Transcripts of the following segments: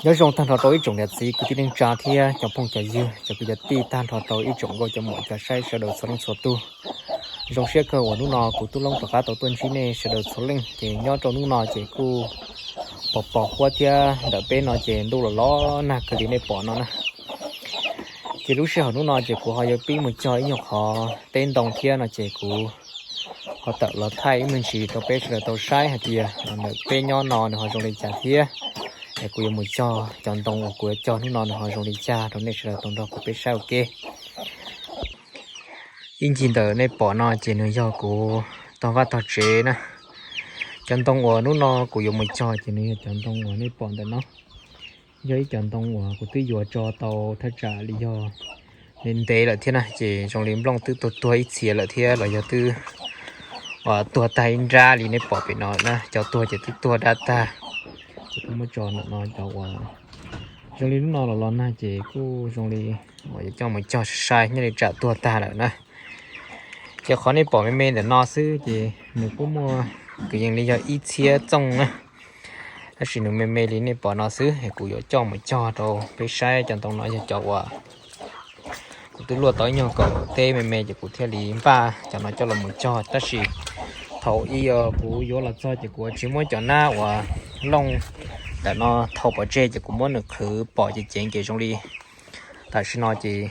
Nyob zoo tag nrho rau ib tsoom niam txiv kwv tij neej tsa thiab cov phooj cov ywg, cov kwv cov tij, tag nrho rau ib tsoom nkauj cov muam cov saib sawv daws txhua leej txhua tus. Zoo siab kawg uas hnub no kuv tub Loob rov qab tau tuaj ntsib nej sawv daws txhua leej. Ces nyob rau hnub no ces kuj pos pos huab thiab ntawm peb no ces ntuj los los nag kawg li nej pom no na. Ces lub sij hawm hnub no ces kuv ho yuav pib mus cog ib nyuag qhov teb ntoo thiab no ces kuv ho tawm los thaij ib me ntsis rau peb sawv daws tau saib hais tias ntawm peb nyob no nws ho zoo li cas thiab. Es kuv yuav mus cog cov ntoo uas kuv yuav cog hnub no nws ho zoo li cas rau nej sawv daws tau nrog kuv peb saib ua ke. Ib ncig ntawm nej pom no ces nws yog kuv tog vaj tog tsev na. Cov ntoo uas hnub no kuv yuav mus cog ces nws yog cov ntoo uas nej pom ntawm no. Yog ib cov ntoo uas kuv twb yuav tso tau thaj tsam li yog ntev ntev lawm thiab na, ces zoo li nplooj twb tuag tuag ib txhia lawm thiab los yog twb tuag tag ib nrab li nej pom pem no na. Cov tuag ces twb tuag dab tag. Kuv twb muab tso ntawm no cov uas zoo li hnub no los los nag ces kuj zoo li uas yuav coj mus cog sai sai nyob li tsam tuag tag lawm na. Ces qhov nej pom me me ntawm no xwb ces nws kuj muaj kwv yees li yog ib txhiab txooj na. Tab sis nws me me li nej pom no xwb es kuv yuav coj mus cog rau peb saib. Cov ntoo no yog cov uas kuv twb luaj tau ib nyuag kaum teb me me ces kuv thiaj li npaj cov no coj los mus cog. Tab sis thaum ub kuv yuav los txog ces kuv tsis muab cov nab uas looj ntawm no thau pov tseg ces kuv muab nws qhwv pom ceev ceev ces zoo li tam sim no ces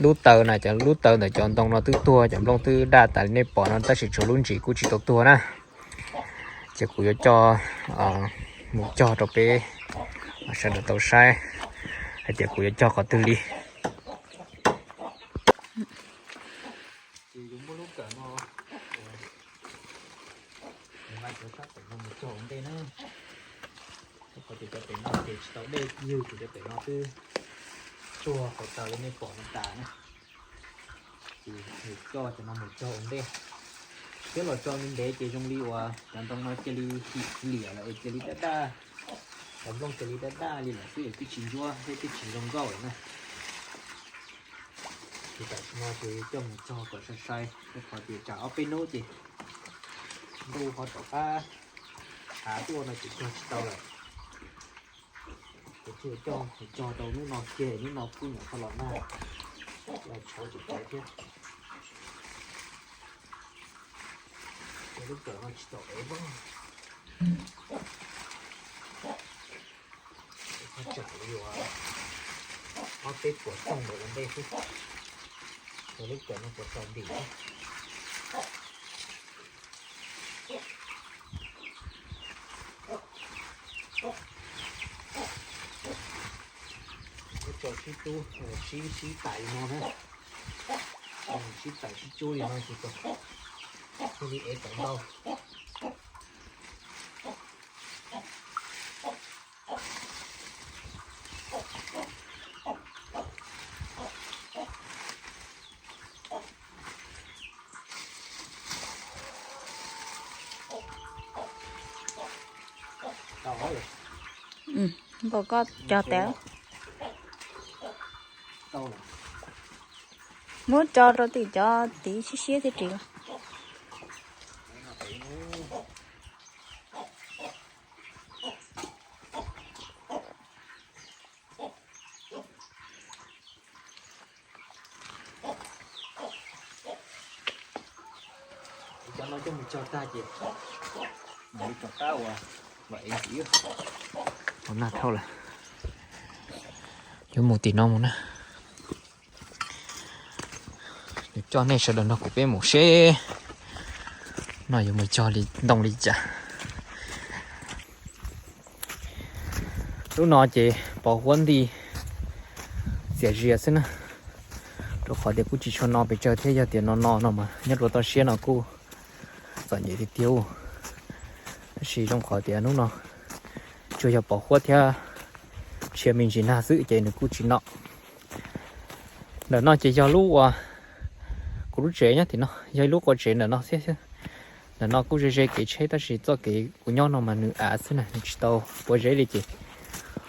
lub taw na, cov lub taw ntawm cov ntoo no twb tuag, cov nplooj twb daj tas li nej pom no, tab sis tsuas lub ntsis kuj tsis tau tuag na. Ces kuv yuav coj mus cog rau peb sawv daws tau saib hais tias kuv yuav cog qhov twg li. Ces yuav muab lub kawm no, cov pem no mus cog ua ntej na. Rau qhov tias cov pem no ces tsis tau dej ywg, ces cov pem no twb tuag qhov taw li nej pom no tas na. Ces yuav coj cov no mus cog ua ntej. Thiab los tso ntev ntev ces zoo li uas cov ntoo no cia li him liam lawm, cia li daj daj, cov nplooj cia li daj daj li lawm xwb, twb tsis ntsuab thiab twb tsis zoo nkauj lawm na. Ces tam sim no ces coj mus cog kom sai sai, rau qhov tias tsam ob peb hnub ces ntuj ho rov qab hav tuaj no ces cog tsis tau lawm. Kuv thiaj coj mus cog rau hnub no kiag, hnub no kuj nyuam qhuav los nag, los tshauv tsis tau thiab. Lub kawm no tsis txaus ev, tsam li uas ob peb puas txooj ntawm ua ntej xwb. Lub kawm no puas txaus ntim thiab. Muab tso sib tub, sib sib tais li no na. Sib tais sib cub li no ces thiaj li ev tau ntau. Nkaus koj cog tas. Muab tso rau tim cov tid siab siab thiaj ris. Cov no coj mus cog tag ces mam li rov qab ua, ua ev ntxiv. Nag dhau lawm, yuav mus tim no mus na. Yuav coj nej sawv daws nrog kuv peb mus seb no yuav mus cog li ntoo li cas. Lub no ces pos huab nti txias zias xwb na, rau qhov tias kuj tsis tshua no pes tsawg thiab, yog tias no no no mas nyob rau toj siab no kuj txom nyem tiag tiag. Tab sis zoo qhov tias hnub no tsuas yog pos huab thiab tshia me ntsis nag xwb ces nws kuj tsis no. Ntawm no ces yog lub uas kuv lub tsev nyob tim no, yog ib lub qua tsev ntawm no xwb. Ntawm no kuj ze ze kev tsheb tab sis txoj kev kuv nyob no mas nws av xwb na, nws tsis tau pob zeb li ces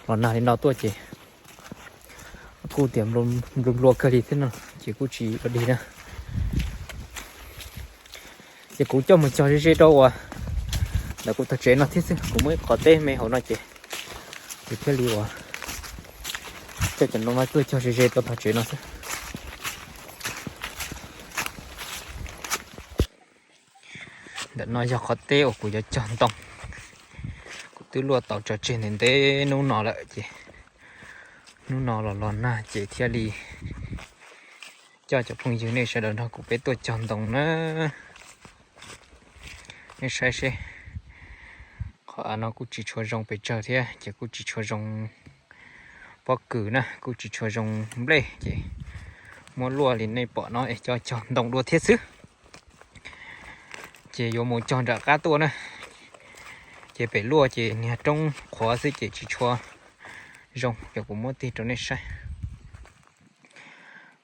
los nag li no tuaj ces kuj tias nplua nplua kawg li thiab no ces kuj tsis ua dig na. Ces kuv coj mus cog ze ze rau uas ntawm kuv tog tsev no thiab xwb. Kuv muaj ib qhov teb me hauv no ces Kuv thiaj li ua coj cov ntoo no tuaj cog ze ze rau tom tsev no xwb. Ntawm no yog qhov teb uas kuv yuav cog ntoo. Kuv twb luaj tau tso tseg ntev ntev hnub no lawm ces hnub no los los nag ces thiaj li coj cov phooj ywg nej sawv daws nrog kuv peb tuaj cog ntoo na. Nej saib seb, qhov av no kuj tsis tshua zoo pes tsawg thiab ces kuj tsis tshua zoo pob kws na, kuj tsis tshua zoo nplej ces muab luaj li nej pom no es coj cog ntoo dua thiab xwb. Ces yuav mus cog nram qab tuaj na, ces pem luaj ces niag roob qhuav xwb ces tsis tshua zoo, ces kuv muab tig rau nej saib.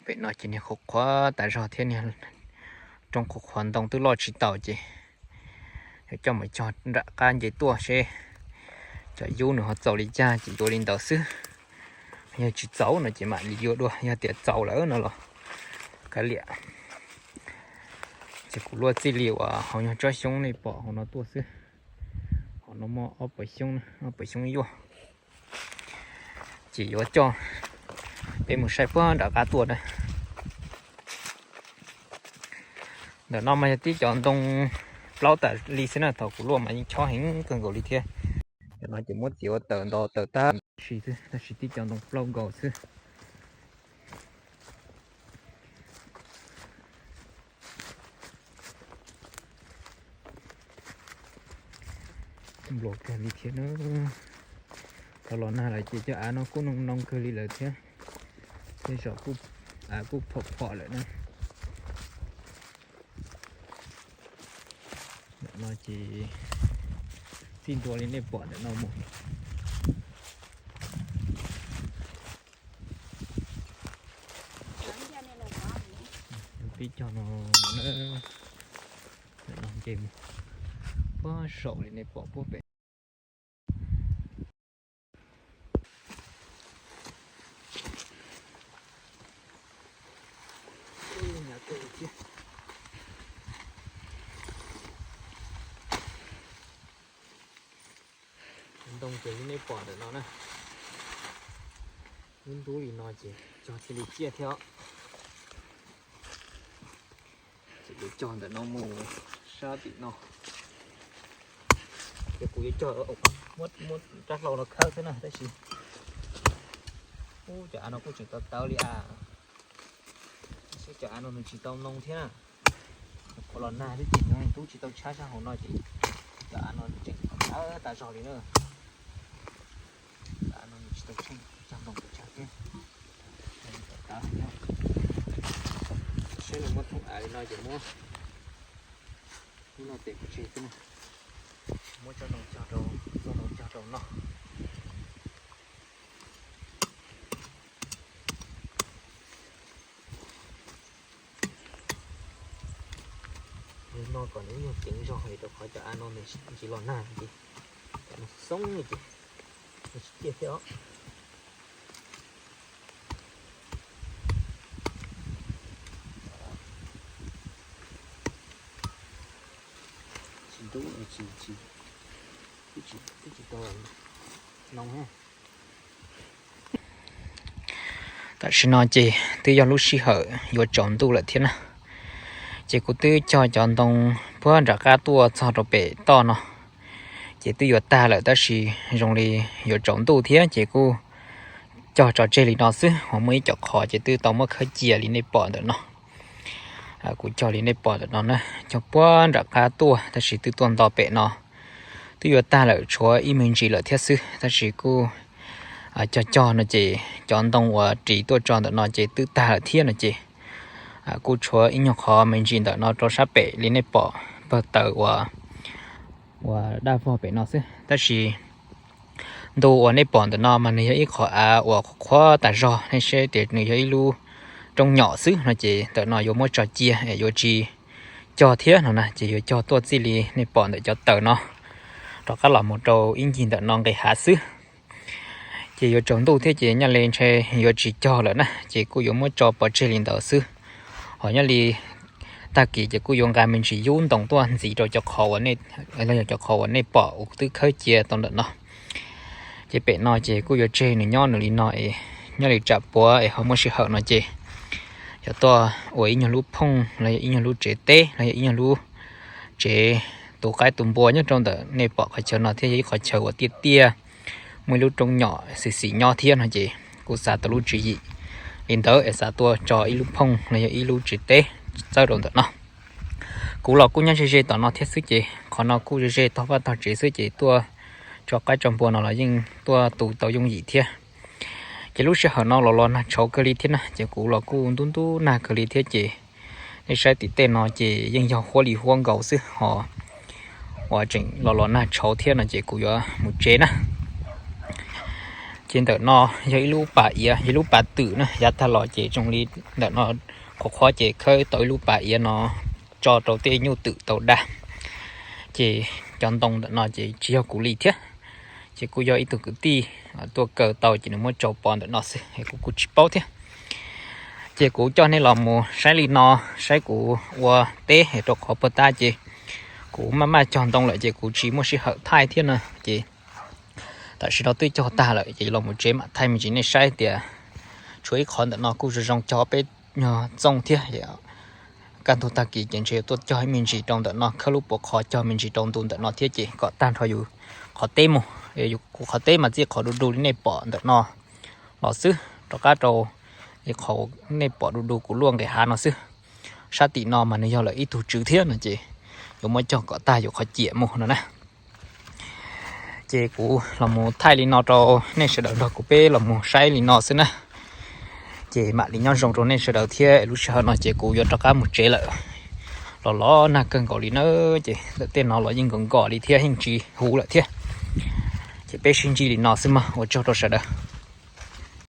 Pem no ces niag qhuav qhuav tas zog thiab niag roob qhuav qhuav ntoo twb loj tsis taus ces yuav coj mus cog nram qab nce tuaj seb cov yub nws ho txaus li cas ces yuav li ntawd xwb. Yog tsis txaus no ces mam li yuav dua, yog tias txaus lawm no los kav liam. Ces kuv luaj txij li uas hauv nyuag tsob xyoob nej pom hauv no tuaj xwb. Hauv no muaj ob puas xyoob, ob puas xyoob yuaj. Ces yuav coj peb mus saib puag nram qab tuaj na. Ntawm no mas yog tib cov ntoo plaub tas li xwb na, thaum kuv luaj mas yeej chob heev kawg nkaus li thiab. Ntawm no ces muab txiav ua tawm nto tawm tab si xwb, tab sis tib cov ntoo plaub nkaus xwb. Npluas kawg li thiab na. Thaum los nag lawm ces cov av no kuj noo noo kawg li lawm thiab. Tej zaum av kuj phom phom lawm na. Ntawm no ces txij ntua li nej pom ntawm no mus. Peb cog no, ntawm no nce mus puag saum li nej pom puag pem. Ntoo ces li nej pom ntawm no na, ntub ntub li no ces cog thiaj li ciaj thiab os. Ces yuav cog ntawm no mus sab tim no. Ces kuv yuav cog, muab rab hlau no khawb xwb na tab sis ub, cov av no kuj tseem tawv tawv li as. Saib cov av no nws tsis tau noo thiab na. Qhov los nag twb ces nws tub tsis tau tshab sab hauv no ces cov av no tseem tawv tas zog li na. Cov av no nws tsis tau tsheej cog ntoo pes tsawg thiab. Saib nws muab thoob av li no ces muab, muab no tes kuv tseg xwb na. Muab tsob ntoo cog rau, tsob ntoo cog rau no. Nws no kom nws ib nyuag ceev zog li rau qhov cov av no nws tsis los nag ces cov no xoob li ces nws tsis ciaj thiab os. Tsis ntub, tsis, tsis, twb tsis tau noo thiab. Tam sim no ces twb yog lub sij hawm yuav tsaus ntuj lawm thiab na. Ces kuv twb cog cov ntoo puag nram qab tuaj txog rau pem toj no, ces twb yuav tag lawm tab sis zoo li yuav tsaus ntuj thiab ces kuj cog tso tseg li no xwb. Ho muaj ib co qhov ces twb tau muab khawb cia li nej pom ntawm no. Kuv cog li nej pom ntawm no na, cog puag nram qab tuaj tab sis twb tuaj nto pem no. Twb yuav tag lawm, tshuav ib me ntsis lawm thiab xwb tab sis kuj cog cog no ces cov ntoo uas ris tuaj tso ntawm no ces twb tag lawm thiab no ces kuj tshuav ib nyuag qhov me ntsis ntawm no rau sab pem li nej pom pawg taws uas, uas daj vog pem no xwb. Tab sis ntu uas nej pom ntawm no mas nws yog ib qhov av uas qhuav tas zog, nej saib tias nws yog ib lub roob nyom xwb no ces ntawm no yuav muab tso cia es yuav tsis cog thiab no na, ces yuav cog tuaj txij li nej pom ntawm cov taws no rov qab los mus rau ib ncig ntawm no nqis hav xwb. Ces yuav tsaus ntuj thiab ces nyaj li ntshe yuav tsis cog lawm na, ces kuj yuav muab tso pov tseg li ntawd xwb. Ho nyaj li tag kis ces kuj yuav nqa me ntsis yub ntoo tuaj ntxiv rau cov qhov uas nej, los yog cov qhov uas nej pom uas twb khawb cia tau ntawm no. Ces pem no ces kuj yuav tseg nws nyob nws li no es nyob li tsam puav es ho muaj sij hawm no ces yog tuaj ua ib nyuag lub phooj los yog ib nyuag lub tsev teb los yog ib nyuag lub tsev tu qaib tu npua nyob rau ntawm nej pom qhov chaw no thiab yog ib qhov chaw uas tiaj tiaj, muaj ib lub roob nyom xis xis nyob thiab no ces kuv xav tau lub tswv yim li ntawd es xav tuaj tso ib lub phooj los yog ib lub tsev teb txawb rau ntawm no. Kuv los kuj nyob ze ze tom no thiab xwb ces qhov no kuj ze ze tog vaj tog tsev xwb ces tuaj tso qaib tso npua no los yeej tuaj tu tau yooj yim thiab. Ces lub sij hawm no los los nag tshauv kawg li thiab na ces kuv los kuj ntub ntub nag kawg li thiab ces nej saib tim tej no ces yeej yog huab li huab nkaus xwb ho uas tseem los los nag tshauv thiab no ces kuv yuav mus tsev na. Ces ntawm no yog ib lub pas iav, yog ib lub pas twm na, yav tag los ces zoo li ntawm no qhuav qhuav ces khawb tau ib lub pas iav no tso rau tej nyuj twm tau da. Ces cov ntoo ntawm no ces tsis yog kuv li thiab, ces kuj yog ib tug kwv tij tuaj kaw tau ces nws muab tsau pov ntawm no xwb es kuv kuj tsis paub thiab. Ces kuv coj nej los mus saib li no, saib kuv ua teb es rau qhov puag ta ces kuv maj maj cog ntoo lawm ces kuv tsis muaj sij hawm thaij thiab no ces tam sim no twb cog tag lawm ces los mus tsev mam thaij me ntsis nej saib tias tshuav ib qhov ntawm no kuj zoo zoo cog peb txooj thiab. Kaj ntug tag kis ces ntshe yuav tuaj cog ib me ntsis rau ntawm no, khawb lub puav qhov cog me ntsis rau ntu ntawm no thiab ces kom tag nrho yus qhov teb mus. Kuv qhov teb mas txij qhov du du li nej pom ntawm no los xwb rov qab rau li qhov nej pom du du kuv luaj nqis hav no xwb. Sab tim no mas nws yog lawm ib tug tswv thiab no ces yuav muab cog kom tag yus qhov ciam mus no na. Ces kuv los mus thaij li no rau nej sawv daws nrog kuv peb los mus saib li no xwb na. Ces mam li nyob zoo rau nej sawv daws thiab, lub sij hawm no ces kuv yuav rov qab mus tsev lawm. Los los nag kawg nkaus li na, ces ntawm tej no los yeej nkaus nkos li thiab yeej tsis huv lawm thiab. Ces peb sib ntsib li no xwb mog, ua tsaug rau sawv daws.